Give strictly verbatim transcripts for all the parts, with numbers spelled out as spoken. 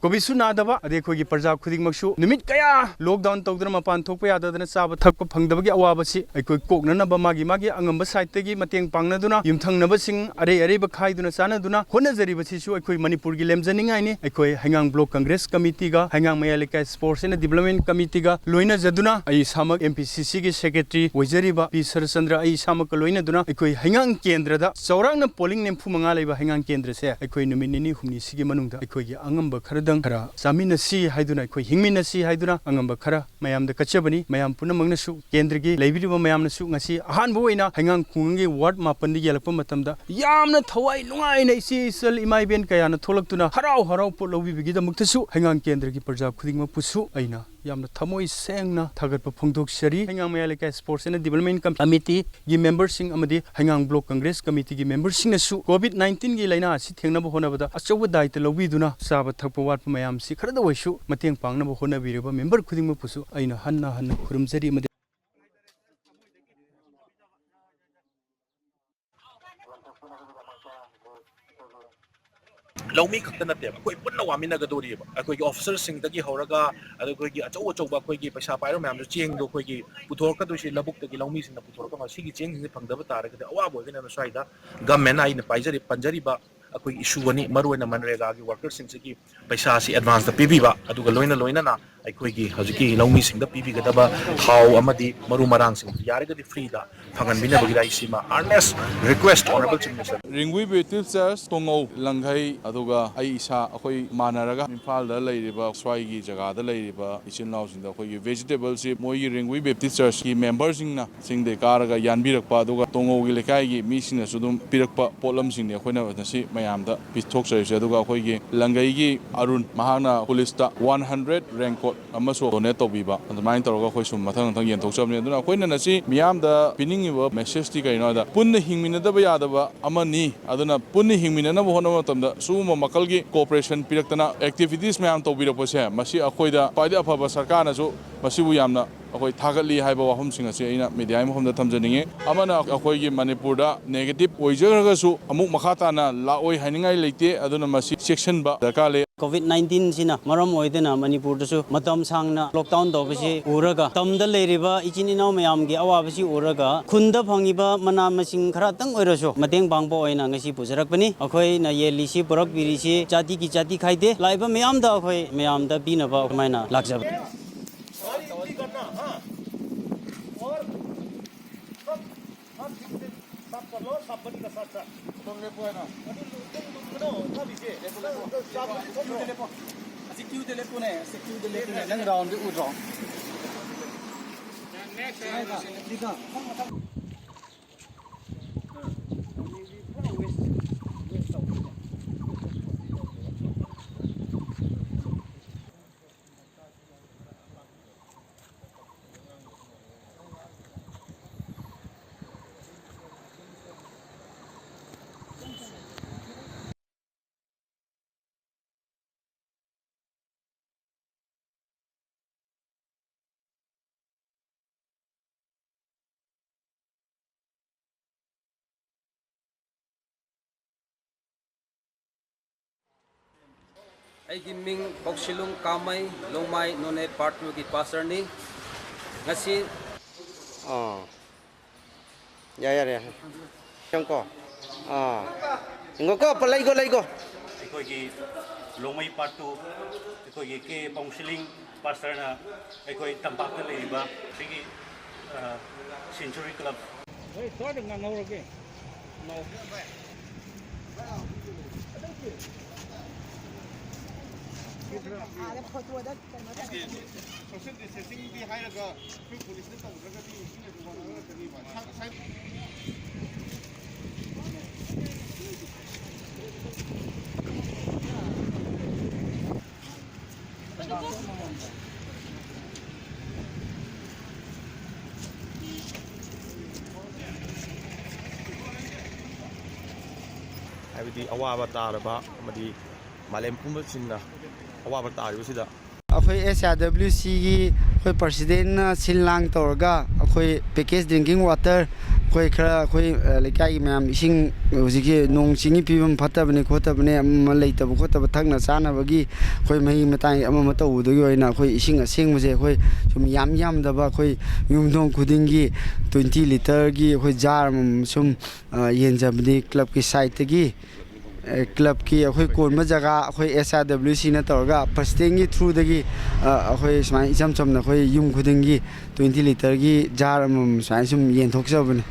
ꯀꯣꯚꯤꯗꯁꯨ ꯅꯥꯗꯕ, ꯑꯗꯩ ꯑꯩꯈꯣꯏꯒꯤ ꯄ꯭ꯔꯖꯥ ꯈꯨꯗꯤꯡꯃꯛꯁꯨ ꯅꯨꯃꯤꯠ ꯀꯌꯥ lockdown ꯇꯧꯗꯨꯅ ꯃꯄꯥꯟ ꯊꯣꯛꯄ ꯌꯥꯗꯗꯅ ꯆꯥꯕ ꯊꯛꯄ ꯐꯪꯗꯕꯒꯤ ꯑꯋꯥꯕꯁꯤ ꯑꯩꯈꯣꯏ ꯀꯣꯛꯅꯅꯕ ꯃꯥꯒꯤ ꯃꯥꯒꯤ ꯑꯉꯝꯕ side ꯇꯒꯤ ꯃꯇꯦꯡ ꯄꯥꯡꯅꯗꯨꯅ, ꯌꯨꯝꯊꯪꯅꯕꯁꯤꯡ ꯑꯔꯩ ꯑꯔꯩꯕ ꯈꯥꯏꯗꯨꯅ ꯆꯥꯅꯗꯨꯅ ꯍꯣꯠꯅꯖꯔꯤꯕꯁꯤꯁꯨ ꯑꯩꯈꯣꯏ ꯃꯅꯤꯄꯨꯔꯒꯤ ꯂꯦꯝꯖꯅꯤꯡꯉꯥꯏꯅꯤ꯫ ꯑꯩꯈꯣꯏ ꯍꯩꯉꯥꯡ Block Congress Committee ꯒ ꯍꯩꯉꯥꯡ ꯃꯌꯥꯏ ꯂꯩꯀꯥꯏ Sports and Development Committee ꯒ ꯂꯣꯏꯅꯖꯗꯨꯅ, ꯑꯩ ꯏꯁꯥꯃꯛ M P C C ꯒꯤ secretary ꯑꯣꯏꯖꯔꯤꯕ ꯄꯤ ꯁꯔꯆꯟꯗ꯭ꯔ, ꯑꯩ ꯏꯁꯥꯃꯛꯀ ꯂꯣꯏꯅꯗꯨꯅ ꯑꯩꯈꯣꯏ ꯍꯩꯉꯥꯡ ꯀꯦꯟꯗ꯭ꯔꯗ ꯆꯥꯎꯔꯥꯛꯅ polling ꯅꯤꯐꯨ ꯃꯉꯥ ꯂꯩꯕ ꯍꯩꯉꯥꯡ ꯀꯦꯟꯗ꯭ꯔꯁꯦ ꯑꯩꯈꯣꯏ ꯅꯨꯃꯤꯠ ꯅꯤꯅꯤ ꯍꯨꯝꯅꯤꯁꯤꯒꯤ ꯃꯅꯨꯡꯗ ꯑꯩꯈꯣꯏꯒꯤ ꯑꯉꯝꯕ ꯈꯔꯗꯪ ꯈꯔ ꯆꯥꯃꯤꯟꯅꯁꯤ ꯍꯥꯏꯗꯨꯅ, ꯑꯩꯈꯣꯏ ꯍꯤꯡꯃꯤꯟꯅꯁꯤ ꯍꯥꯏꯗꯨꯅ ꯑꯉꯝꯕ ꯈꯔ ꯃꯌꯥꯝꯗ ꯀꯠꯆꯕꯅꯤ꯫ ꯃꯌꯥꯝ ꯄꯨꯝꯅꯃꯛꯅꯁꯨ, ꯀꯦꯟꯗ꯭ꯔꯒꯤ ꯂꯩꯕꯤꯔꯤꯕ ꯃꯌꯥꯝꯅꯁꯨ ꯉꯁꯤ ꯑꯍꯥꯟꯕ ꯑꯣꯏꯅ ꯍꯩꯉꯥꯡ ꯈꯨꯡꯒꯪꯒꯤ ward ꯃꯥꯄꯟꯗ ꯌꯦꯜꯂꯛꯄ ꯃꯇꯝꯗ ꯌꯥꯝꯅ ꯊꯋꯥꯏ ꯅꯨꯡꯉꯥꯏꯅ ꯏꯆꯦ ꯏꯆꯜ ꯏꯃꯥ ꯏꯕꯦꯟ ꯀꯌꯥꯅ ꯊꯣꯛꯂꯛꯇꯨꯅ ꯍꯔꯥꯎ ꯍꯔꯥꯎ ꯄꯣꯠ ꯂꯧꯕꯤꯕꯒꯤꯗꯃꯛꯇꯁꯨ ꯍꯩꯉꯥꯡ ꯀꯦꯟꯗ꯭ꯔꯒꯤ ꯄ꯭ꯔꯖꯥ ꯈꯨꯗꯤꯡꯃꯛꯄꯨꯁꯨ ꯑꯩꯅ ꯌꯥꯝꯅ ꯊꯃꯣꯏ ꯁꯦꯡꯅ ꯊꯥꯒꯠꯄ ꯐꯣꯡꯗꯣꯛꯆꯔꯤ꯫ ꯍꯩꯉꯥꯡ ꯃꯌꯥꯏ ꯂꯩꯀꯥꯏ Sports and Development Committee ꯒꯤ member ꯁꯤꯡ ꯑꯃꯗꯤ ꯍꯩꯉꯥꯡ Block Congress Committee ꯒꯤ member ꯁꯤꯡꯅꯁꯨ COVID nineteen ꯒꯤ ꯂꯥꯏꯅꯥ ꯑꯁꯤ ꯊꯦꯡꯅꯕ ꯍꯣꯠꯅꯕꯗ ꯑꯆꯧꯕ ꯗꯥꯏꯇ ꯂꯧꯕꯤꯗꯨꯅ ꯆꯥꯕ ꯊꯛꯄ ꯋꯥꯠꯄ ꯃꯌꯥꯝꯁꯤ ꯈꯔꯗ ꯑꯣꯏꯁꯨ ꯃꯇꯦꯡ ꯄꯥꯡꯅꯕ ꯍꯣꯠꯅꯕꯤꯔꯤꯕ member ꯈꯨꯗꯤꯡꯃꯛꯄꯨꯁꯨ ꯑꯩꯅ ꯍꯟꯅ ꯍꯟꯅ ꯈꯨꯔꯨꯝꯖꯔꯤ ꯑꯃꯗꯤ ꯂꯧꯃꯤ ꯈꯛꯇ ꯅꯠꯇꯦꯕ, ꯑꯩꯈꯣꯏ ꯄꯨꯟꯅ ꯋꯥꯃꯤꯟꯅꯒꯗꯣꯔꯤꯕ꯫ ꯑꯩꯈꯣꯏꯒꯤ officer ꯁꯤꯡꯗꯒꯤ ꯍꯧꯔꯒ, ꯑꯗ ꯑꯩꯈꯣꯏꯒꯤ ꯑꯆꯧ ꯑꯆꯧꯕ ꯑꯩꯈꯣꯏꯒꯤ ꯄꯩꯁꯥ ꯄꯥꯏꯕ ꯃꯌꯥꯝꯁꯨ, ꯆꯦꯡꯗꯣ ꯑꯩꯈꯣꯏꯒꯤ ꯄꯨꯊꯣꯔꯛꯀꯗꯣꯏꯁꯤ ꯂꯧꯕꯨꯛꯇꯒꯤ ꯂꯧꯃꯤꯁꯤꯡꯅ ꯄꯨꯊꯣꯔꯛꯀꯗꯣꯏꯅꯤ꯫ ꯁꯤꯒꯤ ꯆꯦꯡꯁꯤꯡꯁꯦ ꯐꯪꯗꯕ ꯇꯥꯔꯒꯗꯤ ꯑꯋꯥꯕ ꯑꯣꯏꯒꯅꯤ꯫ ꯑꯗꯨꯅ ꯁ꯭ꯋꯥꯏꯗ government ꯍꯥꯏꯅ ꯄꯥꯏꯖꯔꯤ-, ꯄꯟꯖꯔꯤꯕ ꯑꯩꯈꯣꯏꯒꯤ issue ꯑꯅꯤ, ꯃꯔꯨꯑꯣꯏꯅ MNREGA ꯒꯤ worker ꯁꯤꯡꯁꯤꯒꯤ ꯄꯩꯁꯥꯁꯤ advance ꯇ ꯄꯤꯕꯤꯕ, ꯑꯗꯨꯒ ꯂꯣꯏꯅ ꯂꯣꯏꯅꯅ ꯑꯩꯈꯣꯏꯒꯤ ꯍꯧꯖꯤꯛꯀꯤ ꯂꯧꯃꯤꯁꯤꯡꯗ ꯄꯤꯕꯤꯒꯗꯕ ꯊꯥꯎ ꯑꯃꯗꯤ ꯃꯔꯨ ꯃꯔꯥꯡꯁꯤꯡ ꯌꯥꯔꯒꯗꯤ free ꯗ ꯐꯪꯍꯟꯕꯤꯅꯕꯒꯤꯗ ꯑꯩ ꯁꯤꯃ earnest request, Honourable Chief Minister꯫ Rengkai Baptist church, ꯇꯣꯉꯧ, ꯂꯪꯈꯩ, ꯑꯗꯨꯒ ꯑꯩ ꯏꯁꯥ, ꯑꯩꯈꯣꯏ ꯃꯥꯟꯅꯔꯒ ꯏꯝꯐꯥꯜꯗ ꯂꯩꯔꯤꯕ, ꯁ꯭ꯋꯥꯏꯒꯤ ꯖꯒꯥꯗ ꯂꯩꯔꯤꯕ ꯏꯆꯤꯜ ꯏꯅꯥꯎꯁꯤꯡꯗ ꯑꯩꯈꯣꯏꯒꯤ vegetable ꯁꯤ ꯃꯣꯏꯒꯤ ꯔꯦꯡꯒꯨꯏ ꯕꯦꯞꯇꯤꯁ ꯆꯔꯆꯀꯤ member ꯁꯤꯡꯅ ꯆꯤꯡꯗꯩ ꯀꯥꯔꯒ ꯌꯥꯟꯕꯤꯔꯛꯄ, ꯑꯗꯨꯒ ꯇꯣꯉꯧꯒꯤ ꯂꯩꯀꯥꯏꯒꯤ ꯃꯤꯁꯤꯡꯅꯁꯨ ꯑꯗꯨꯝ ꯄꯤꯔꯛꯄ ꯄꯣꯠꯂꯝꯁꯤꯡꯅꯤ ꯑꯩꯈꯣꯏꯅ ꯉꯁꯤ ꯃꯌꯥꯝꯗ ꯄꯤꯊꯣꯛꯆꯔꯤꯁꯦ꯫ ꯑꯗꯨꯒ ꯑꯩꯈꯣꯏꯒꯤ ꯂꯪꯒꯩꯒꯤ ꯑꯔꯨꯟ, ꯃꯍꯥꯛꯅ police ꯇ one hundred raincoat ꯑꯃꯁꯨ donate ꯇꯧꯕꯤꯕ, ꯑꯗꯨꯃꯥꯏꯅ ꯇꯧꯔꯒ ꯑꯩꯈꯣꯏ ꯁꯨꯝ ꯃꯊꯪ ꯃꯊꯪ ꯌꯦꯟꯊꯣꯛꯆꯕꯅꯤ꯫ ꯑꯗꯨꯅ ꯑꯩꯈꯣꯏꯅ ꯉꯁꯤ ꯃꯤꯌꯥꯝꯗ ꯄꯤꯅꯤꯡꯉꯤꯕ message ꯇꯤ ꯀꯔꯤꯅꯣ ꯍꯥꯏꯗ, ꯄꯨꯟꯅ ꯍꯤꯡꯃꯤꯟꯅꯗꯕ ꯌꯥꯗꯕ ꯑꯃꯅꯤ꯫ ꯑꯗꯨꯅ ꯄꯨꯟꯅ ꯍꯤꯡꯃꯤꯟꯅꯅꯕ ꯍꯣꯠꯅꯕ ꯃꯇꯝꯗ ꯁꯤꯒꯨꯝꯕ ꯃꯈꯜꯒꯤ cooperation ꯄꯤꯔꯛꯇꯅ activities ꯃꯌꯥꯝ ꯇꯧꯕꯤꯔꯛꯄꯁꯦ, ꯃꯁꯤ ꯑꯩꯈꯣꯏꯗ ꯈ꯭ꯋꯥꯏꯗꯒꯤ ꯑꯐꯕ, ꯁꯔꯀꯥꯔꯅꯁꯨ ꯃꯁꯤꯕꯨ ꯌꯥꯝꯅ ꯑꯩꯈꯣꯏ ꯊꯥꯒꯠꯂꯤ ꯍꯥꯏꯕ ꯋꯥꯐꯝꯁꯤꯡ ꯑꯁꯤ ꯑꯩꯅ media ꯒꯤ ꯃꯐꯝꯗ ꯊꯝꯖꯅꯤꯡꯉꯤ꯫ ꯑꯃꯅ ꯑꯩꯈꯣꯏꯒꯤ ꯃꯅꯤꯄꯨꯔꯗ negative ꯑꯣꯏꯖꯈ꯭ꯔꯒꯁꯨ ꯑꯃꯨꯛ ꯃꯈꯥ ꯇꯥꯅ ꯂꯥꯛꯑꯣꯏ ꯍꯥꯏꯅꯤꯡꯉꯥꯏ ꯂꯩꯇꯦ꯫ ꯑꯗꯨꯅ ꯃꯁꯤ ꯆꯦꯛꯁꯤꯟꯕ ꯗꯔꯀꯥꯔ ꯂꯩ꯫ ꯀꯣꯚꯤꯗ ꯅꯥꯏꯟꯇꯤꯟꯁꯤꯅ ꯃꯔꯝ ꯑꯣꯏꯗꯨꯅ ꯃꯅꯤꯄꯨꯔꯗꯁꯨ ꯃꯇꯝ ꯁꯥꯡꯅ ꯂꯣꯛꯗꯥꯎꯟ ꯇꯧꯕꯁꯤ ꯎꯔꯒ, ꯇꯝꯗ ꯂꯩꯔꯤꯕ ꯏꯆꯤꯟ ꯏꯅꯥꯎ ꯃꯌꯥꯝꯒꯤ ꯑꯋꯥꯕꯁꯤ ꯎꯔꯒ, ꯈꯨꯟꯗ ꯐꯪꯉꯤꯕ ꯃꯅꯥ ꯃꯁꯤꯡ ꯈꯔꯇꯪ ꯑꯣꯏꯔꯁꯨ ꯃꯇꯦꯡ ꯄꯥꯡꯕ ꯑꯣꯏꯅ ꯉꯁꯤ ꯄꯨꯖꯔꯛꯄꯅꯤ꯫ ꯑꯩꯈꯣꯏꯅ ꯌꯦꯜꯂꯤꯁꯤ, ꯄꯨꯔꯛꯄꯤꯔꯤꯁꯤ ꯖꯥꯇꯤꯒꯤ ꯖꯥꯇꯤ ꯈꯥꯏꯗꯦ, ꯂꯥꯛꯏꯕ ꯃꯌꯥꯝꯗ ꯑꯩꯈꯣꯏ ꯃꯌꯥꯝꯗ ꯄꯤꯅꯕ ꯑꯗꯨꯃꯥꯏꯅ ꯂꯥꯛꯆꯕꯅꯤ꯫ ꯑꯁꯤ ꯀ꯭ꯌꯨꯗ ꯂꯦꯞꯄꯨꯅꯦ, ꯑꯁꯤ ꯀ꯭ꯌꯨꯗ ꯂꯦꯞꯄꯨꯅꯦ꯫ ꯅꯪ ꯔꯥꯎꯟꯗꯤ ꯎꯗ꯭ꯔꯣ? ꯁꯤꯗ꯫ ꯑꯩꯒꯤ ꯃꯤꯡ ꯄꯥꯎꯁꯤꯂꯨꯡ ꯀꯥꯃꯩ, ꯂꯣꯡꯃꯥꯏ ꯅꯣꯅꯦ ꯄꯥꯔꯠ ꯇꯨꯒꯤ ꯄꯥꯁꯇꯔꯅꯤ꯫ ꯉꯁꯤ ꯑꯥ꯫ ꯌꯥꯔꯦ, ꯌꯥꯔꯦ, ꯌꯥꯔꯦ꯫ ꯌꯦꯡꯉꯨꯀꯣ꯫ ꯑꯥ꯫ ꯌꯦꯡꯉꯨꯀꯣ, ꯄ-, ꯂꯩꯒꯣ, ꯂꯩꯒꯣ꯫ ꯑꯩꯈꯣꯏꯒꯤ ꯂꯣꯡꯃꯩ ꯄꯥꯔꯠ ꯇꯨ, ꯑꯩꯈꯣꯏꯒꯤ ꯀꯦ ꯄꯥꯎꯁꯤꯂꯤꯡ ꯄꯥꯁꯇꯔꯅ ꯑꯩꯈꯣꯏ ꯇꯝꯄꯥꯛꯇ ꯂꯩꯔꯤꯕ ꯑꯩꯈꯣꯏꯒꯤ, ꯑ, ꯁꯦꯟꯆꯨꯔꯤ ꯀ꯭ꯂꯕ꯫ ꯍꯣꯏ, ꯁ꯭ꯋꯥꯏꯗ ꯉꯥꯡꯍꯧꯔꯒꯦ꯫ ꯂꯥꯎ꯫ ꯑꯥꯗ ꯐꯣꯇꯣꯗ ꯀꯩꯅꯣ ꯇꯧ-, ꯁꯣꯁꯤꯌꯦꯜ ꯗꯤꯁꯇꯦꯟꯁꯤꯡꯗꯤ ꯍꯥꯏꯔꯒ ꯑꯩꯈꯣꯏ ꯄꯨꯂꯤꯁꯅ ꯇꯧꯗ꯭ꯔꯒꯗꯤ ꯃꯤꯅꯁꯨ ꯋꯥ ꯉꯥꯡꯅꯔꯛꯀꯅꯤꯕ꯫ ꯁꯥ-, ꯁꯥꯏ-, ꯍꯥꯏꯕꯗꯤ ꯑꯋꯥꯕ ꯇꯥꯔꯕ ꯑꯃꯗꯤ ꯃꯥꯂꯦꯝ ꯄꯨꯝꯕ ꯁꯤꯟꯅ ꯑꯋꯥꯕ ꯇꯥꯔꯤꯕꯁꯤꯗ ꯑꯩꯈꯣꯏ ꯑꯦꯁ ꯑꯥꯔ ꯗꯕ꯭ꯂꯤꯎ ꯁꯤꯒꯤ ꯑꯩꯈꯣꯏ ꯄ꯭ꯔꯁꯤꯗꯦꯟꯅ ꯁꯤꯜ ꯂꯥꯡ ꯇꯧꯔꯒ ꯑꯩꯈꯣꯏ ꯄꯦꯀꯦꯖ ꯗ꯭ꯔꯤꯡꯀꯤꯡ ꯋꯥꯇꯔ ꯑꯩꯈꯣꯏ ꯈꯔ, ꯑꯩꯈꯣꯏ, ꯑ, ꯂꯩꯀꯥꯏꯒꯤ ꯃꯌꯥꯝ ꯏꯁꯤꯡ, ꯍꯧꯖꯤꯛꯀꯤ ꯅꯣꯡ ꯆꯤꯡꯒꯤ ꯐꯤꯕꯝ ꯐꯠꯇꯕꯅꯤ ꯈꯣꯠꯇꯕꯅꯤ, ꯑꯃ ꯑꯃ ꯂꯩꯇꯕ ꯈꯣꯠꯇꯕ, ꯊꯛꯅ ꯆꯥꯅꯕꯒꯤ ꯑꯩꯈꯣꯏ ꯃꯍꯤ ꯃꯇꯥꯏ ꯑꯃ ꯑꯃ ꯇꯧꯕꯗꯨꯒꯤ ꯑꯣꯏꯅ ꯑꯩꯈꯣꯏ ꯏꯁꯤꯡ ꯑꯁꯦꯡꯕꯁꯦ ꯑꯩꯈꯣꯏ ꯁꯨꯝ ꯌꯥꯝ ꯌꯥꯝꯗꯕ, ꯑꯩꯈꯣꯏ ꯌꯨꯝꯊꯣꯡ ꯈꯨꯗꯤꯡꯒꯤ twenty litre-ꯒꯤ ꯑꯩꯈꯣꯏ jar ꯑꯃꯃꯝ ꯁꯨꯝ, ꯑ, ꯌꯦꯟꯖꯕꯅꯤ club-ꯀꯤ side-ꯇꯒꯤ꯫ ꯑ, club-ꯀꯤ ꯑꯩꯈꯣꯏ ꯀꯣꯟꯕ ꯖꯒꯥ, ꯑꯩꯈꯣꯏ S R W C-ꯅ ꯇꯧꯔꯒ president-ꯀꯤ through-ꯗꯒꯤ, ꯑ, ꯑꯩꯈꯣꯏ ꯁꯨꯃꯥꯏꯅ ꯏꯆꯝ ꯆꯝꯅ ꯑꯩꯈꯣꯏ ꯌꯨꯝ ꯈꯨꯗꯤꯡꯒꯤ twenty litre-ꯒꯤ jar ꯑꯃꯃꯝ ꯁꯨꯃꯥꯏꯅ ꯁꯨꯝ ꯌꯦꯟꯊꯣꯛꯆꯕꯅꯦ꯫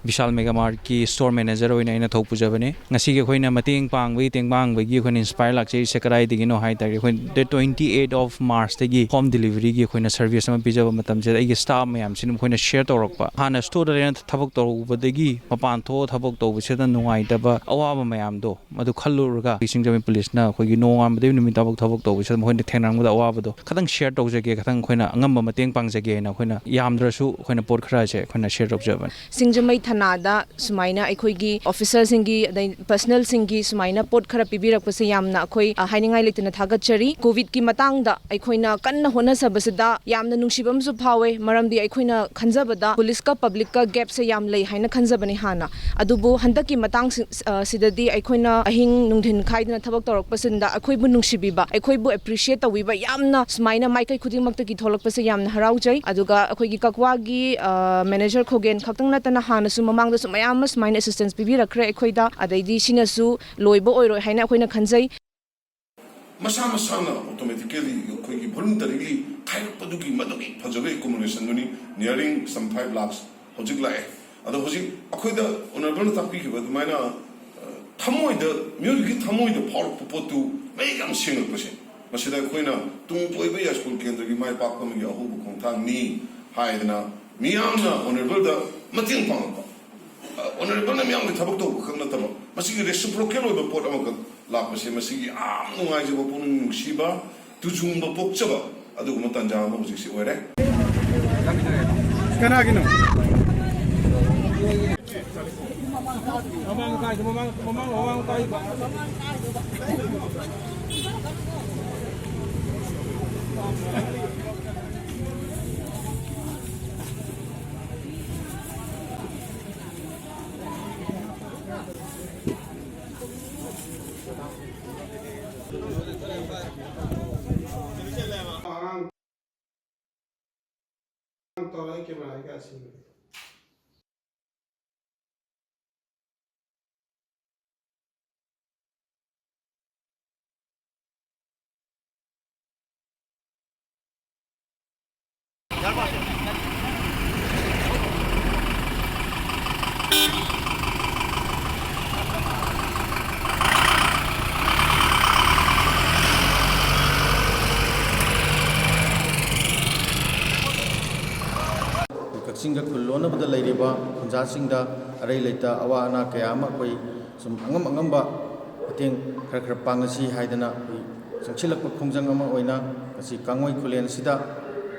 ꯕꯤꯁꯥꯜ Mega Mart-ꯀꯤ store manager ꯑꯣꯏꯅ ꯑꯩꯅ ꯊꯧ ꯄꯨꯖꯕꯅꯦ꯫ ꯉꯁꯤꯒꯤ ꯑꯩꯈꯣꯏꯅ ꯃꯇꯦꯡ ꯄꯥꯡꯕꯒꯤ, ꯇꯦꯡ ꯄꯥꯡꯕꯒꯤ ꯑꯩꯈꯣꯏꯅ inspire ꯂꯥꯛꯆꯔꯤꯁꯦ ꯀꯗꯥꯏꯗꯒꯤꯅꯣ ꯍꯥꯏ ꯇꯥꯔꯗꯤ, ꯑꯩꯈꯣꯏ date twenty eight of March-ꯇꯒꯤ home delivery-ꯒꯤ ꯑꯩꯈꯣꯏꯅ service ꯑꯃ ꯄꯤꯖꯕ ꯃꯇꯝꯁꯤꯗ, ꯑꯩꯒꯤ staff ꯃꯌꯥꯝꯁꯤꯅ ꯃꯈꯣꯏꯅ share ꯇꯧꯔꯛꯄ, ꯍꯥꯟꯅ store-ꯗ ꯂꯩꯅ ꯊꯕꯛ ꯇꯧꯔꯨꯕꯗꯒꯤ ꯃꯄꯥꯟ ꯊꯣꯛꯑ ꯊꯕꯛ ꯇꯧꯕꯁꯤꯗ ꯅꯨꯡꯉꯥꯏꯇꯕ ꯑꯋꯥꯕ ꯃꯌꯥꯝꯗꯣ, ꯃꯗꯨ ꯈꯜꯂꯨꯔꯒ ꯑꯩꯈꯣꯏ ꯁꯤꯡꯖꯃꯩ police-ꯅ ꯑꯩꯈꯣꯏꯒꯤ ꯅꯣꯡꯉꯥꯟꯕꯗꯒꯤ ꯅꯨꯃꯤꯠ ꯊꯕꯛ ꯊꯕꯛ ꯇꯧꯕꯁꯤꯗ ꯃꯈꯣꯏꯅ ꯊꯦꯡꯅꯔꯝꯕꯗ ꯑꯋꯥꯕꯗꯣ ꯈꯤꯇꯪ share ꯇꯧꯖꯒꯦ, ꯈꯤꯇꯪ ꯑꯩꯈꯣꯏꯅ ꯑꯉꯝꯕ ꯃꯇꯦꯡ ꯄꯥꯡꯖꯒꯦꯅ ꯑꯩꯈꯣꯏꯅ ꯌꯥꯝꯗ꯭ꯔꯁꯨ ꯑꯩꯈꯣꯏꯅ ꯄꯣꯠ ꯈꯔꯁꯦ ꯑꯩꯈꯣꯏꯅ share ꯇꯧꯖꯕꯅꯤ꯫ ꯁꯤꯡꯖꯃꯩ ꯊꯅꯥꯗ ꯁꯨꯃꯥꯏꯅ ꯑꯩꯈꯣꯏꯒꯤ officer-ꯁꯤꯡꯒꯤ, ꯑꯗꯩ personnel-ꯁꯤꯡꯒꯤ ꯁꯨꯃꯥꯏꯅ ꯄꯣꯠ ꯈꯔ ꯄꯤꯕꯤꯔꯛꯄꯁꯦ ꯌꯥꯝꯅ ꯑꯩꯈꯣꯏ, ꯑ, ꯍꯥꯏꯅꯤꯡꯉꯥꯏ ꯂꯩꯇꯅ ꯊꯥꯒꯠꯆꯔꯤ꯫ COVID-ꯀꯤ ꯃꯇꯥꯡꯗ ꯑꯩꯈꯣꯏꯅ ꯀꯟꯅ ꯍꯣꯠꯅꯖꯕꯁꯤꯗ ꯌꯥꯝꯅ ꯅꯨꯡꯁꯤꯕ ꯑꯃꯁꯨ ꯐꯥꯎꯋꯦ, ꯃꯔꯝꯗꯤ ꯑꯩꯈꯣꯏꯅ ꯈꯟꯖꯕꯗ police-ꯀ public-ꯀ gap-ꯁꯦ ꯌꯥꯝ ꯂꯩ ꯍꯥꯏꯅ ꯈꯟꯖꯕꯅꯤ ꯍꯥꯟꯅ꯫ ꯑꯗꯨꯕꯨ ꯍꯟꯗꯛꯀꯤ ꯃꯇꯥꯡꯁꯤ-, ꯑ, ꯁꯤꯗꯗꯤ ꯑꯩꯈꯣꯏꯅ ꯑꯍꯤꯡ ꯅꯨꯡꯊꯤꯟ ꯈꯥꯏꯗꯅ ꯊꯕꯛ ꯇꯧꯔꯛꯄꯁꯤꯡꯗ ꯑꯩꯈꯣꯏꯕꯨ ꯅꯨꯡꯁꯤꯕꯤꯕ, ꯑꯩꯈꯣꯏꯕꯨ appreciate ꯇꯧꯕꯤꯕ ꯌꯥꯝꯅ ꯁꯨꯃꯥꯏꯅ ꯃꯥꯏꯀꯩ ꯈꯨꯗꯤꯡꯃꯛꯇꯒꯤ ꯊꯣꯛꯂꯛꯄꯁꯦ ꯌꯥꯝꯅ ꯍꯔꯥꯎꯖꯩ꯫ ꯑꯗꯨꯒ ꯑꯩꯈꯣꯏꯒꯤ ꯀꯛꯋꯥꯒꯤ, ꯑ, manager ꯈꯣꯒꯦꯟ ꯈꯛꯇꯪ ꯅꯠꯇꯅ ꯍꯥꯟꯅꯁꯨ ꯃꯃꯥꯡꯗꯁꯨ ꯃꯌꯥꯝ ꯑꯃ ꯁꯨꯃꯥꯏꯅ assistance ꯄꯤꯕꯤꯔꯛꯈ꯭ꯔꯦ ꯑꯩꯈꯣꯏꯗ, ꯑꯗꯩꯗꯤ ꯁꯤꯅꯁꯨ ꯂꯣꯏꯕ ꯑꯣꯏꯔꯣꯏ ꯍꯥꯏꯅ ꯑꯩꯈꯣꯏꯅ ꯈꯟꯖꯩ꯫ ꯃꯁꯥ ꯃꯁꯥꯅ automatically ꯑꯩꯈꯣꯏꯒꯤ voluntarily ꯈꯥꯏꯔꯛꯄꯗꯨꯒꯤ ꯃꯗꯨꯒꯤ ꯐꯖꯕ accumulation-ꯗꯨꯅꯤ nearing some five lakhs ꯍꯧꯖꯤꯛ ꯂꯥꯛꯑꯦ꯫ ꯑꯗꯣ ꯍꯧꯖꯤꯛ ꯑꯩꯈꯣꯏꯗ Honourable-ꯅ ꯇꯥꯛꯄꯤꯈꯤꯕ ꯑꯗꯨꯃꯥꯏꯅ, ꯑ, ꯊꯃꯣꯏꯗ, ꯃꯤꯑꯣꯏꯕꯒꯤ ꯊꯃꯣꯏꯗ ꯐꯥꯎꯔꯛꯄ ꯄꯣꯠꯇꯨ ꯃꯌꯦꯛ ꯌꯥꯝ ꯁꯦꯡꯉꯛꯄꯁꯦ, ꯃꯁꯤꯗ ꯑꯩꯈꯣꯏꯅ ꯇꯨꯡ ꯀꯣꯏꯕ ꯌꯥꯏꯁ꯭ꯀꯨꯜ ꯀꯦꯟꯗ꯭ꯔꯒꯤ ꯃꯥꯏ ꯄꯥꯛꯄ ꯑꯃꯒꯤ ꯑꯍꯧꯕ ꯈꯣꯡꯊꯥꯡꯅꯤ ꯍꯥꯏꯗꯅ ꯃꯤꯌꯥꯝꯅ Honourable-ꯗ ꯃꯇꯦꯡ ꯄꯥꯡꯉꯛꯄ꯫ ꯑ, Honourable-ꯅ ꯃꯤꯌꯥꯝꯒꯤ ꯊꯕꯛ ꯇꯧꯕ ꯈꯛ ꯅꯠꯇꯕ, ꯃꯁꯤꯒꯤ reciprocal ꯑꯣꯏꯕ ꯄꯣꯠ ꯑꯃꯈꯛ ꯂꯥꯛꯄꯁꯦ, ꯃꯁꯤꯒꯤ ꯌꯥꯝ ꯅꯨꯡꯉꯥꯏꯖꯕ, ꯄꯨꯛꯅꯤꯡ ꯅꯨꯡꯁꯤꯕ, ꯇꯨꯖꯨꯡꯕ ꯄꯣꯛꯆꯕ ꯑꯗꯨꯒꯨꯝꯕ ꯇꯥꯟꯖꯥ ꯑꯃ ꯍꯧꯖꯤꯛꯁꯤ ꯑꯣꯏꯔꯦ꯫ ꯀꯅꯥꯒꯤꯅꯣ? ꯃꯃꯥꯡ ꯀꯥꯏꯗ, ꯃꯃꯥꯡ, ꯃꯃꯥꯡ, ꯃꯃꯥꯡ ꯀꯥꯏꯗ꯫ Ahora hay que manejar así. ꯑꯩꯈꯣꯏ ꯀꯛꯆꯤꯡꯗ ꯈꯨꯜ ꯂꯣꯟꯅꯕꯗ ꯂꯩꯔꯤꯕ ꯈꯨꯟꯖꯥꯁꯤꯡꯗ ꯑꯔꯩ ꯂꯩꯇ ꯑꯋꯥ ꯑꯅꯥ ꯀꯌꯥ ꯑꯃ ꯑꯩꯈꯣꯏ ꯁꯨꯝ ꯑꯉꯝ ꯑꯉꯝꯕ ꯃꯇꯦꯡ ꯈꯔ ꯈꯔ ꯄꯥꯡꯉꯁꯤ ꯍꯥꯏꯗꯅ ꯑꯩꯈꯣꯏ ꯆꯪꯁꯤꯜꯂꯛꯄ ꯈꯣꯡꯖꯪ ꯑꯃ ꯑꯣꯏꯅ ꯉꯁꯤ ꯀꯥꯡꯉꯣꯏ ꯈꯨꯂꯦꯟ ꯑꯁꯤꯗ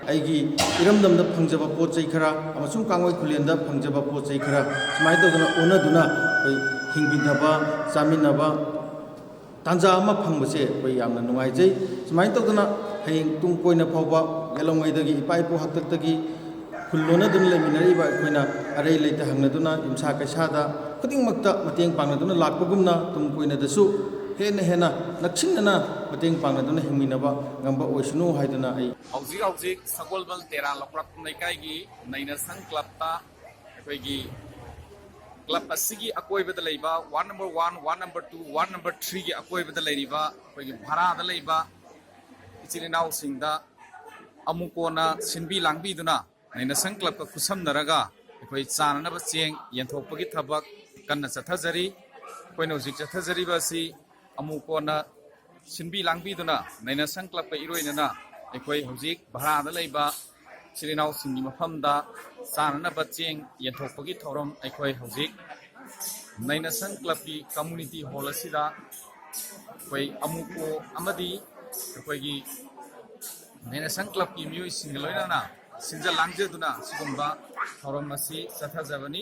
ꯑꯩꯒꯤ ꯏꯔꯝꯗꯝꯗ ꯐꯪꯖꯕ ꯄꯣꯠ ꯆꯩ ꯈꯔ ꯑꯃꯁꯨꯡ ꯀꯥꯡꯉꯣꯏ ꯈꯨꯂꯦꯟꯗ ꯐꯪꯖꯕ ꯄꯣꯠ ꯆꯩ ꯈꯔ ꯁꯨꯃꯥꯏꯅ ꯇꯧꯗꯅ ꯑꯣꯟꯅꯗꯨꯅ ꯑꯩꯈꯣꯏ ꯍꯤꯡꯃꯤꯟꯅꯕ, ꯆꯥꯃꯤꯟꯅꯕ, ꯇꯥꯟꯖꯥ ꯑꯃ ꯐꯪꯕꯁꯦ ꯑꯩꯈꯣꯏ ꯌꯥꯝꯅ ꯅꯨꯡꯉꯥꯏꯖꯩ꯫ ꯁꯨꯃꯥꯏꯅ ꯇꯧꯗꯅ ꯍꯌꯦꯡ ꯇꯨꯡ ꯀꯣꯏꯅ ꯐꯥꯎꯕ ꯌꯦꯜꯍꯧꯉꯩꯗꯒꯤ ꯏꯄꯥ ꯏꯄꯨ ꯍꯥꯛꯇꯛꯇꯒꯤ ꯈꯨꯜ ꯂꯣꯟꯅꯗꯨꯅ ꯂꯩꯃꯤꯟꯅꯔꯛꯏꯕ ꯑꯩꯈꯣꯏꯅ ꯑꯔꯩ ꯂꯩꯇ ꯍꯪꯅꯗꯨꯅ ꯌꯨꯝꯁꯥ ꯀꯩꯁꯥꯗ ꯈꯨꯗꯤꯡꯃꯛꯇ ꯃꯇꯦꯡ ꯄꯥꯡꯅꯗꯨꯅ ꯂꯥꯛꯄꯒꯨꯝꯅ ꯇꯨꯡ ꯀꯣꯏꯅꯗꯁꯨ ꯍꯦꯟꯅ ꯍꯦꯟꯅ ꯅꯛꯁꯤꯟꯅꯅ ꯃꯇꯦꯡ ꯄꯥꯡꯅꯗꯨꯅ ꯍꯤꯡꯃꯤꯟꯅꯕ ꯉꯝꯕ ꯑꯣꯏꯁꯅꯨ ꯍꯥꯏꯗꯨꯅ ꯑꯩ ꯍꯧꯖꯤꯛ ꯍꯧꯖꯤꯛ ꯁꯒꯣꯜꯕꯜ ꯇꯦꯔꯥ ꯂꯧꯄ꯭ꯔꯥꯛꯄꯝ ꯂꯩꯀꯥꯏꯒꯤ ꯅꯩꯅꯁꯪ ꯀ꯭ꯂꯕꯇ ꯑꯩꯈꯣꯏꯒꯤ ꯀ꯭ꯂꯕ ꯑꯁꯤꯒꯤ ꯑꯀꯣꯏꯕꯗ ꯂꯩꯕ ward number one, ward number two, ward number ꯊ꯭ꯔꯤꯒꯤ ꯑꯀꯣꯏꯕꯗ ꯂꯩꯔꯤꯕ ꯑꯩꯈꯣꯏꯒꯤ ꯚꯔꯥꯗ ꯂꯩꯕ ꯏꯆꯤꯜ ꯏꯅꯥꯎꯁꯤꯡꯗ ꯑꯃꯨꯛ ꯀꯣꯟꯅ ꯁꯤꯟꯕꯤ ꯂꯥꯡꯕꯤꯗꯨꯅ ꯅꯩꯅꯁꯪ ꯀ꯭ꯂꯕꯀ ꯈꯨꯠꯁꯝꯅꯔꯒ ꯑꯩꯈꯣꯏ ꯆꯥꯅꯅꯕ ꯆꯦꯡ ꯌꯦꯟꯊꯣꯛꯄꯒꯤ ꯊꯕꯛ ꯀꯟꯅ ꯆꯠꯊꯖꯔꯤ꯫ ꯑꯩꯈꯣꯏꯅ ꯍꯧꯖꯤꯛ ꯆꯠꯊꯖꯔꯤꯕ ꯑꯁꯤ ꯑꯃꯨꯛ ꯀꯣꯟꯅ ꯁꯤꯟꯕꯤ ꯂꯥꯡꯕꯤꯗꯨꯅ ꯅꯩꯅꯁꯪ ꯀ꯭ꯂꯕꯀ ꯏꯔꯣꯏꯅꯅ ꯑꯩꯈꯣꯏ ꯍꯧꯖꯤꯛ ꯚꯔꯥꯗ ꯂꯩꯕ ꯏꯆꯤꯜ ꯏꯅꯥꯎꯁꯤꯡꯒꯤ ꯃꯐꯝꯗ ꯆꯥꯅꯅꯕ ꯆꯦꯡ ꯌꯦꯟꯊꯣꯛꯄꯒꯤ ꯊꯧꯔꯝ ꯑꯩꯈꯣꯏ ꯍꯧꯖꯤꯛ ꯅꯩꯅꯁꯪ ꯀ꯭ꯂꯕꯀꯤ ꯀꯝꯃꯨꯅꯤꯇꯤ ꯍꯣꯜ ꯑꯁꯤꯗ ꯑꯩꯈꯣꯏ ꯑꯃꯨꯛ ꯀꯣꯟꯅ ꯑꯃꯗꯤ ꯑꯩꯈꯣꯏꯒꯤ ꯅꯩꯅꯁꯪ ꯀ꯭ꯂꯕꯀꯤ ꯃꯤꯑꯣꯏꯁꯤꯡꯒ ꯂꯣꯏꯅꯅ ꯁꯤꯟꯖ ꯂꯥꯡꯖꯗꯨꯅ ꯁꯤꯒꯨꯝꯕ ꯊꯧꯔꯝ ꯑꯁꯤ ꯆꯠꯊꯖꯕꯅꯤ꯫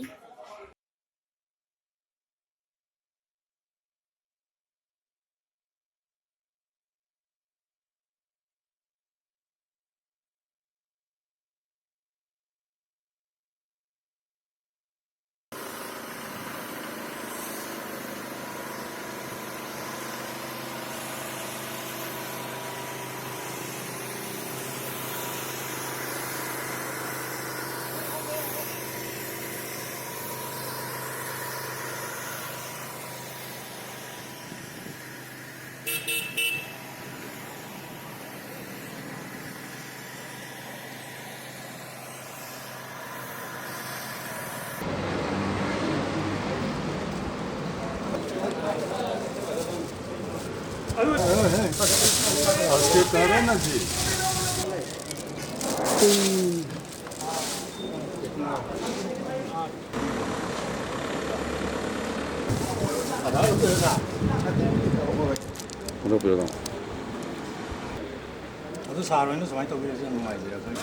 ꯑꯗꯨ ꯁꯥꯔ ꯍꯣꯏꯅ ꯁꯨꯃꯥꯏꯅ ꯇꯧꯕꯤꯔꯁꯦ ꯌꯥꯝ ꯅꯨꯡꯉꯥꯏꯖꯔꯦ ꯑꯩꯈꯣꯏ꯫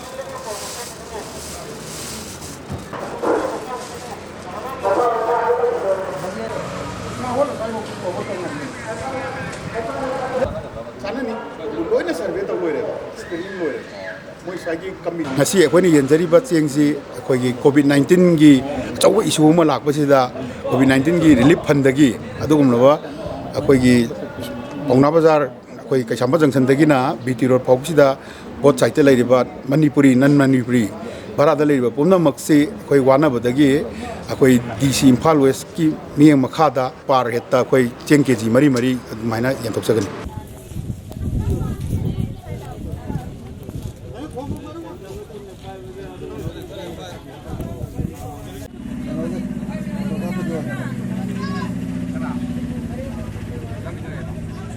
ꯆꯥꯅꯅꯤ꯫ ꯂꯣꯏꯅ ꯁꯔꯚꯦ ꯇꯧ ꯂꯣꯏꯔꯦꯕ꯫ ꯁ꯭ꯀ꯭ꯔꯤꯅꯤꯡ ꯂꯣꯏꯔꯦ꯫ ꯃꯣꯏ ꯁ꯭ꯋꯥꯏꯒꯤ ꯀꯝꯃꯤꯇꯤ꯫ ꯉꯁꯤ ꯑꯩꯈꯣꯏꯅ ꯌꯦꯟꯖꯔꯤꯕ ꯆꯦꯡꯁꯤ ꯑꯩꯈꯣꯏꯒꯤ ꯀꯣꯚꯤꯗ ꯅꯥꯏꯟꯇꯤꯟꯒꯤ ꯑꯆꯧꯕ ꯏꯁꯨ ꯑꯃ ꯂꯥꯛꯄꯁꯤꯗ ꯀꯣꯚꯤꯗ ꯅꯥꯏꯟꯇꯤꯟꯒꯤ ꯔꯤꯂꯤꯞ ꯐꯟꯗꯒꯤ ꯑꯗꯨꯒꯨꯝꯂꯕ ꯑꯩꯈꯣꯏꯒꯤ ꯄꯥꯎꯅꯥ ꯕꯖꯥꯔ, ꯑꯩꯈꯣꯏ ꯀꯩꯁꯥꯝꯄꯥꯠ ꯖꯪꯁꯟꯗꯒꯤꯅ ꯕꯤ ꯇꯤ ꯔꯣꯗ ꯐꯥꯎꯕꯁꯤꯗ ꯕꯣꯠ ꯁꯥꯏꯠꯇ ꯂꯩꯔꯤꯕ ꯃꯅꯤꯄꯨꯔꯤ, ꯅꯟ ꯃꯅꯤꯄꯨꯔꯤ ꯚꯔꯥꯗ ꯂꯩꯔꯤꯕ ꯄꯨꯝꯅꯃꯛꯁꯤ ꯑꯩꯈꯣꯏ ꯋꯥꯅꯕꯗꯒꯤ ꯑꯩꯈꯣꯏ ꯗꯤ ꯁꯤ ꯏꯝꯐꯥꯜ ꯋꯦꯁꯀꯤ ꯃꯤꯠꯌꯦꯡ ꯃꯈꯥꯗ ꯄꯥꯔ ꯍꯦꯠꯇ ꯑꯩꯈꯣꯏ ꯆꯦꯡ ꯀꯦ ꯖꯤ ꯃꯔꯤ ꯃꯔꯤ ꯑꯗꯨꯃꯥꯏꯅ ꯌꯦꯟꯊꯣꯛꯆꯒꯅꯤ꯫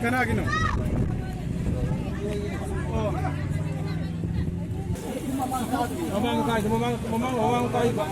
ꯀꯅꯥꯒꯤꯅꯣ? ꯑꯣ꯫ ꯃꯃꯥꯡ ꯀꯥꯏꯗ, ꯃꯃꯥꯡ, ꯃꯃꯥꯡ, ꯃꯃꯥꯡ ꯀꯥꯏꯗ?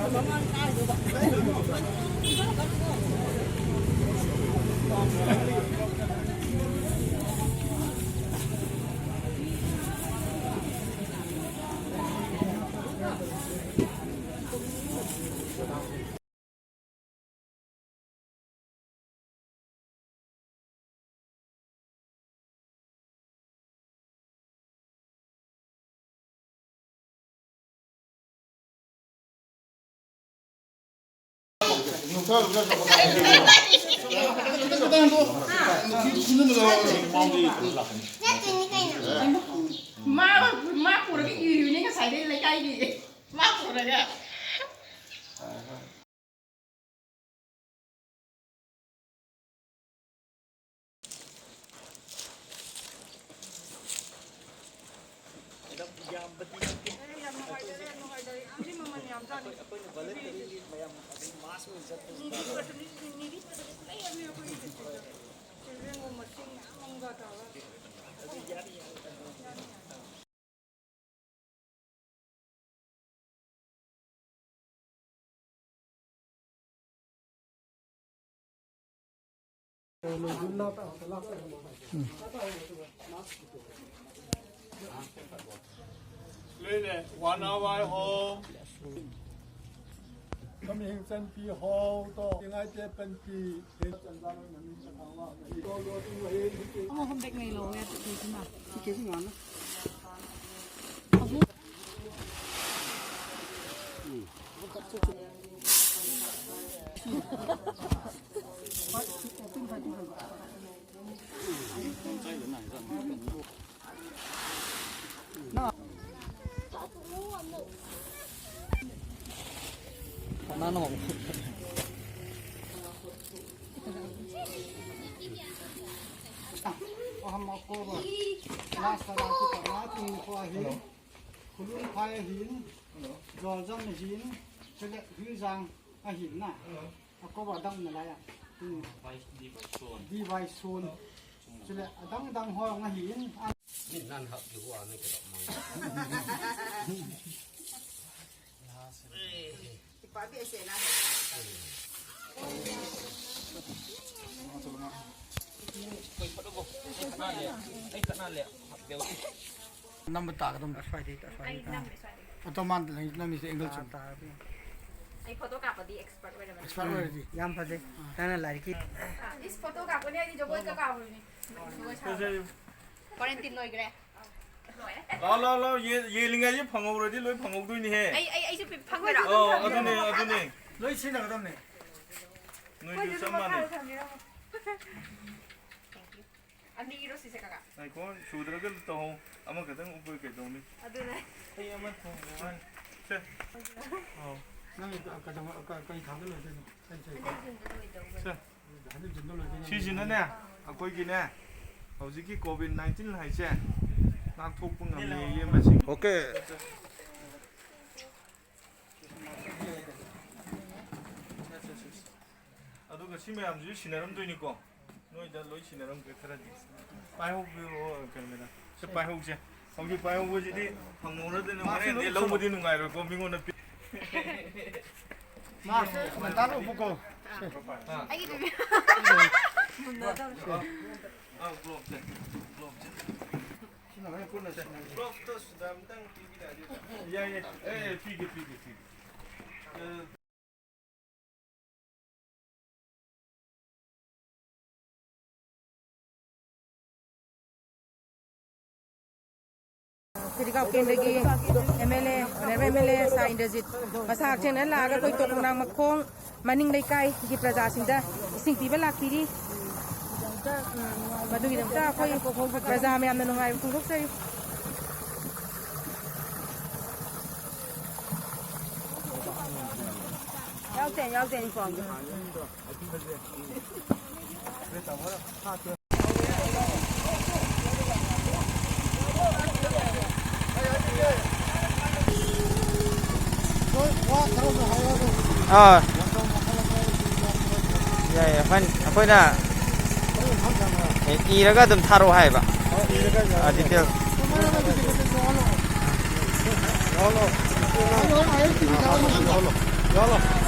ꯃꯥ, ꯃꯥ ꯄꯨꯔꯒ ꯏꯔꯤꯕꯅꯤ ꯉꯁꯥꯏꯗꯩ ꯂꯩꯀꯥꯏꯒꯤ꯫ ꯃꯥ ꯄꯨꯔꯒ꯫ ꯑꯦ, ꯌꯥꯝ ꯅꯨꯡꯉꯥꯏꯖꯔꯦ, ꯌꯥꯝ ꯅꯨꯡꯉꯥꯏꯖꯔꯦ꯫ ꯌꯥꯝꯗꯤ ꯃꯃꯜ ꯌꯥꯝꯖꯥꯠꯅꯤ꯫ ꯅꯤꯗꯤ ꯐꯖꯅ ꯂꯩꯔꯝꯃꯦ ꯑꯩꯈꯣꯏꯒꯤ district ꯇ꯫ Children ꯒꯨꯝꯕ ꯃꯁꯤꯡ ꯃꯌꯥꯝ ꯑꯃꯒ ꯇꯧꯔꯒ꯫ ꯂꯣꯏꯅ ꯋꯥꯟ ꯑꯋꯥꯔ ꯍꯣꯝ ꯀꯃꯤꯡ ꯆꯟꯄꯤ ꯍꯣꯜ ꯇꯣ ꯉꯥꯏꯇꯦ ꯄꯟꯄꯤ ꯑꯃ ꯍꯣꯝꯕꯦꯛ ꯃꯩ ꯂꯧꯋꯦ ꯑꯗꯨꯗꯨꯅ ꯀꯦꯖꯤ ꯉꯥꯅ Khulun phai ahin, Jorjan ahin, chule Hwijang ahin na. Akoba dang na la ya. Hmm. Di vai sun. Chule adang dang ho nga hin. Min nan hap ju wa ne ke dok mang. Ipa bi ese na. Number ta ka dum. ꯑꯩ ꯅꯝꯃꯦ ꯁ꯭ꯋꯥꯏꯗꯩ꯫ ꯑꯗꯣ ꯃꯥꯅ ꯅꯝꯃꯤꯁꯦ angle ꯆꯨꯝ꯫ ꯑꯩ photo ꯀꯥꯞꯄꯗꯤ expert ꯑꯣꯏꯔꯕꯅꯤ꯫ Expert ꯑꯣꯏꯔꯗꯤ꯫ ꯌꯥꯝ ꯐꯖꯩ꯫ ꯑꯥ꯫ ꯅꯪꯅ ꯂꯥꯏꯔꯤꯛꯀꯤ꯫ ꯏꯁ, ꯐꯣꯇꯣ ꯀꯥꯞꯄꯅꯦ ꯍꯥꯏꯗꯤ ꯖꯒꯣꯏꯒ ꯀꯥꯞꯄꯅꯤ꯫ ꯖꯒꯣꯏ ꯁꯥꯕ꯫ ꯐꯖꯩ꯫ Quarantine ꯂꯣꯏꯈ꯭ꯔꯦ꯫ ꯂꯣꯏꯔꯦ꯫ ꯂꯥꯎ, ꯂꯥꯎ, ꯂꯥꯎ, ꯌꯦ-, ꯌꯦꯜꯂꯤꯉꯩꯁꯦ ꯐꯪꯍꯧꯔꯗꯤ ꯂꯣꯏ ꯐꯪꯍꯧꯗꯣꯏꯅꯤꯍꯦ꯫ ꯑꯩ, ꯑꯩ, ꯑꯩꯁꯨ ꯄꯤ-, ꯐꯪꯗꯣꯏꯔꯣ? ꯑꯣ, ꯑꯗꯨꯅꯦ, ꯑꯗꯨꯅꯦ꯫ ꯂꯣꯏ ꯁꯤꯖꯤꯟꯅꯒꯗꯕꯅꯦ꯫ ꯅꯣꯏꯁꯨ ꯆꯞ ꯃꯥꯟꯅꯩ꯫ ꯑꯅꯤꯔꯣ ꯁꯤꯁꯦ, ꯀꯀꯥ? ꯉꯥꯏꯈꯣ, ꯁꯨꯗ꯭ꯔꯒ ꯇꯧꯍꯧ꯫ ꯑꯃꯈꯛꯇꯪ ꯎꯞꯄꯒ ꯀꯩꯗꯧꯅꯤ? ꯑꯗꯨꯅꯦ꯫ ꯑꯩ ꯑꯃ ꯊꯣꯡꯒꯦ ꯍꯥꯏꯅꯤ꯫ ꯁꯦ꯫ ꯑꯧ꯫ ꯅꯪ ꯀꯩꯗꯧꯉ-, ꯀ-, ꯀꯩ ꯊꯥꯗ ꯂꯣꯏꯗꯣꯏꯅꯣ? ꯀꯩ ꯆꯍꯤ? ꯍꯟꯗꯛ ꯖꯨꯟꯗ ꯂꯣꯏꯗꯧꯕꯅꯦ꯫ ꯁꯦ꯫ ꯍꯟꯗꯛ ꯖꯨꯟꯗ ꯂꯣꯏꯗꯣꯏꯅꯦ꯫ ꯁꯤꯁꯤꯅꯅꯦ, ꯑꯩꯈꯣꯏꯒꯤꯅꯦ, ꯍꯧꯖꯤꯛꯀꯤ COVID nineteen ꯍꯥꯏꯁꯦ ꯉꯥꯛꯊꯣꯛꯄ ꯉꯝꯃꯦꯌꯦ ꯃꯁꯤ꯫ Okay꯫ ꯑꯗꯨꯒ ꯁꯤ ꯃꯌꯥꯝꯁꯤꯁꯨ ꯁꯤꯟꯅꯔꯝꯗꯣꯏꯅꯤꯀꯣ꯫ ꯅꯣꯏꯗ ꯂꯣꯏ ꯁꯤꯟꯅꯔꯝꯒꯦ ꯈꯔꯗꯤ꯫ ꯄꯥꯏꯍꯧꯕꯤꯔꯣ, ꯀꯩꯅꯣꯗ꯫ ꯁꯤ ꯄꯥꯏꯍꯧꯁꯦ꯫ ꯍꯧꯖꯤꯛ ꯄꯥꯏꯍꯧꯕꯁꯤꯗꯤ ꯐꯪꯍꯧꯔꯗꯣꯏꯅꯦ, ꯍꯣꯔꯦꯟꯗꯤ ꯂꯧꯕꯗꯤ ꯅꯨꯡꯉꯥꯏꯔꯣꯏꯀꯣ, ꯃꯤꯉꯣꯟꯗ ꯄꯤ-꯫ ꯃꯥꯁꯦ ꯉꯟꯇꯥꯅ ꯎꯞꯄꯨꯀꯣ꯫ ꯑꯩꯒꯤꯗꯨꯗꯤ ꯃꯨꯟꯅꯗꯕꯅꯦ꯫ ꯑꯥ, ꯒ꯭ꯂꯣꯞꯁꯦ꯫ ꯒ꯭ꯂꯣꯞꯁꯦ꯫ ꯁꯤꯅ ꯍꯣꯔꯦꯟ ꯄꯨꯟꯅ ꯆꯠꯅꯕꯤ꯫ ꯒ꯭ꯂꯣꯞꯁꯇꯣ ꯁꯤꯗ ꯑꯝꯇꯪ ꯄꯤꯕꯤꯔꯛꯑꯗꯤ꯫ ꯌꯥꯏ, ꯌꯥꯏ꯫ ꯑꯦ, ꯄꯤꯒꯦ, ꯄꯤꯒꯦ, ꯄꯤꯒꯦ꯫ ꯑ꯫ ꯐꯦꯔꯤꯒꯥꯎ ꯀꯦꯟꯗ꯭ꯔꯒꯤ M L A, honourable M L A sir Indrajit ꯃꯁꯥ ꯍꯛꯊꯦꯡꯅ ꯂꯥꯛꯑꯒ ꯑꯩꯈꯣꯏ ꯇꯣꯞ ꯈꯣꯡꯅꯥꯡ ꯃꯈꯣꯡ ꯃꯅꯤꯡ ꯂꯩꯀꯥꯏꯒꯤ ꯄ꯭ꯔꯖꯥꯁꯤꯡꯗ ꯏꯁꯤꯡ ꯄꯤꯕ ꯂꯥꯛꯄꯤꯔꯤ꯫ ꯃꯗꯨꯒꯤꯗꯃꯛꯇ ꯑꯩꯈꯣꯏ ꯄ꯭ꯔꯖꯥ ꯃꯌꯥꯝꯅ ꯅꯨꯡꯉꯥꯏꯕ ꯐꯣꯡꯗꯣꯛꯆꯔꯤ꯫ ꯌꯥꯎꯗꯦ, ꯌꯥꯎꯗꯦ, ꯑꯩ ꯄꯥꯎꯗ꯫ ꯑꯥ꯫ ꯌꯥꯏ, ꯌꯥꯏ꯫ ꯑꯩꯈꯣꯏꯅ, ꯑꯩꯈꯣꯏꯅ ꯏꯔꯒ ꯑꯗꯨꯝ ꯊꯥꯔꯛꯑꯣ ꯍꯥꯏꯕ꯫ ꯑꯥ, ꯗꯤꯇꯦꯜ꯫